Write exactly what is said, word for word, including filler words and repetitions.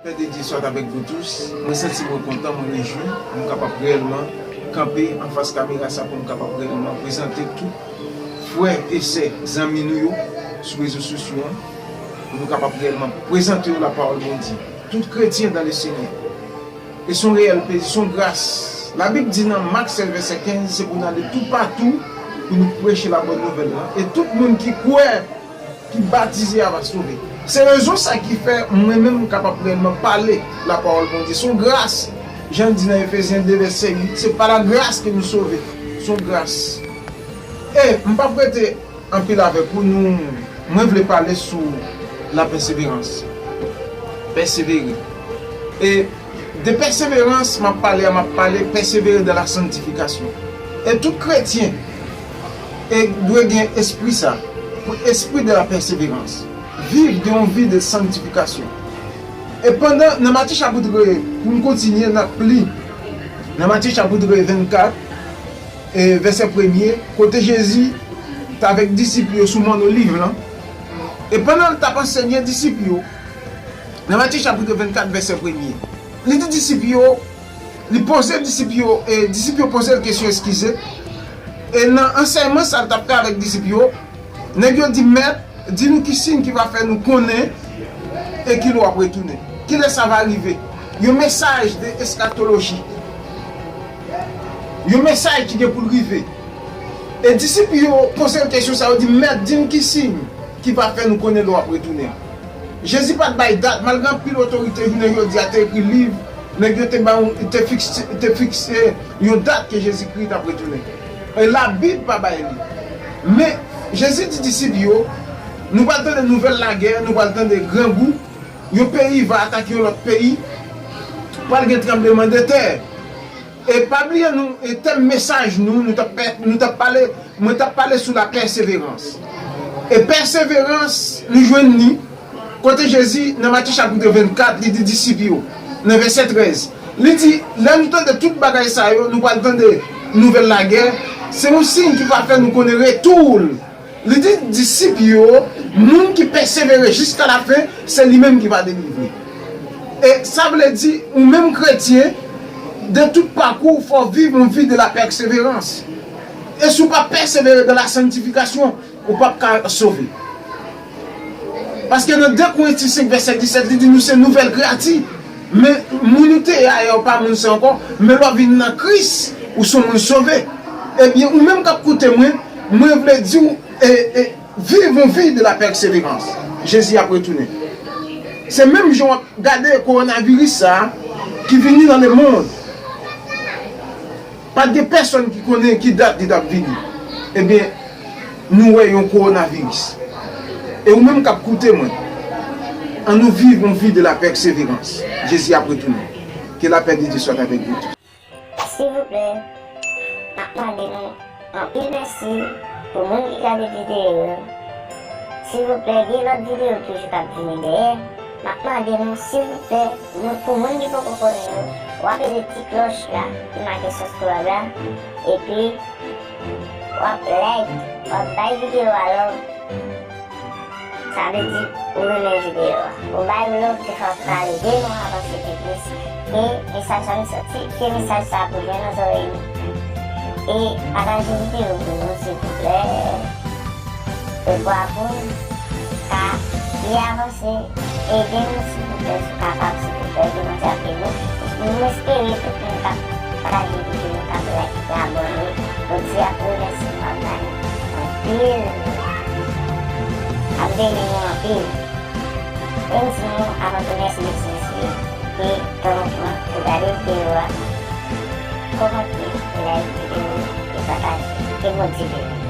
Père de Dieu soit avec vous tous. Mwen santi mwen kontan, mwen rejwi, mwen kapab reyèlman kanpe anfas kamera sa pou mwen kapab reyèlman prezante tout frè e sè, zanmi nou yo sou rezo sosyo an, pou nou kapab reyèlman prezante yo lapawòl Bondye. Tout kretyen dans le Seigneur. E se yon reyèl plezi, se yon gras. Labib di nan Mak sèz vèsè kenz, se pou n ale toupatou pou nou preche labòn nouvèl lan. E tout moun ki kwè, ki batize a va sove. Se rezon sa ki fè mwen menm m kapab reyèlman pale lapawòl Bondye. Se yon gras. Jan l di nan Efezyen de vèsè uit, c'est par la grâce que nous sauvés. Se yon gras. E m p ap rete anpil avèk ou, nou, mwen vle pale sou la pèseverans. Pèsevere. E de pèseverans m ap pale a, m ap pale pèsevere dans la sanctification. E tout kretyen e dwe gen espri sa, pou espri de la pèseverans. Viv de yon vi de sanktifikasyon. E pandan, nan Matye chapit, pou n kontinye, n ap li, nan Matye chapit vennkat, e vèsè premye, kote Jezi t avèk disip yo sou mòn Oliv lan. E pandan l t ap ansenye disip yo, nan Matye chapit vennkat, vèsè premye, li di disip yo, li poze disip yo, e disip yo poze l kesyon, eskize. E nan ansèyman sa l t ap fè avèk disip yo, nèg yo di, Mèt, di nou ki siy ki va fè nou konnen e ki lè w ap retounen. Kilè sa va rive? Yon mesaj de eskatoloji. Yon mesaj ki gen pou l rive. E disip yo poze l kesyon sa, yo di, Mèt, di n ki siy ki va fè nou konnen lè w ap retounen. Jezi pa t bay dat, malgre anpil otorite jounen jodi a te ekri liv, nèg yo te bay yon, te fikse, te fikse yon dat ke Jezikri t ap retounen. E Labib pa bay li. Men, Jezi di disip yo, nou pral tande nouvèl lagè, nou pral tande grangou, yon peyi va atake yon lòt peyi, pral gen tranblemanntè. E pa bliye nou, e tèm mesaj nou, nou t ap pè-, nou t ap pale, mwen t ap pale sou la pèseverans. E pèseverans, nou jwenn li kote Jezi, nan Matye chapit vennkat, li di disip yo, nan vèsè trèz, li di, lè nou tande tout bagay sa yo, nou pral tande nouvèl lagè, se yon siy ki va fè nou konnen retou l. Li di disip yo, moun ki pèsevere jiska lafen, se li menm ki va delivre. E sa vle di, ou menm kretyen, de tout pakou, fò w viv yon vi de la pèseverans. E si w pa pèsevere dans la sanctification, ou p ap ka sove. Paske nan de Korinti senk vèsè disèt, li di nou se nouvèl kreyati. Men moun ou te ye ayè, ou pa moun sa ankò, men lè w vin nan Kris, ou se yon moun sove. Ebyen, ou menm k ap koute mwen, mwen vle di w, e, e, viv yon vi de la pèseverans. Jezi ap retounen. Se menm jan w ap gade kowonaviris sa a ki vini nan lemonn. Pa t gen pèsonn ki konnen ki dat li t ap vini. Ebyen, nou wè yon kowonaviris. E ou menm k ap koute mwen, annou viv yon vi de la pèseverans. Jezi ap retounen. Que la paix de Dieu soit avec vous tous. Silvouplè, m ap mande nou anpil mèsi pou moun ki gade videyo yo. Silvouplè, gen lòt videyo toujou k ap vini dèyè. M ap mande nou, silvouplè, nou, pou moun ki poko konnen yo, w ap peze ti klòch la ki make subscribe la, epi w ap like, w ap bay videyo a love. Sa vle di ou renmen videyo a. Ou bay love, se sa k pral ede nou avanse pi plis. Ke mesaj sa nou soti, ke mesaj sa pou jwenn nan zòrèy nou. E pataje videyo pou nou, silvouplè. Poukwa pou n ka pi avanse, ede nou, silvouplè, si w kapab, silvouplè, ke Bondye ap beni w. Nou espere tout moun k ap pataje videyo, k ap like, k ap abòne, Bondye ap remèsye nou, ap ba nou anpil, ap beni nou anpil. E m di nou, avan tou, mèsi, mèsi, mèsi de tan nou pran pou gade videyo a, kòmante, like videyo, e pataje. Ke Bondye beni nou.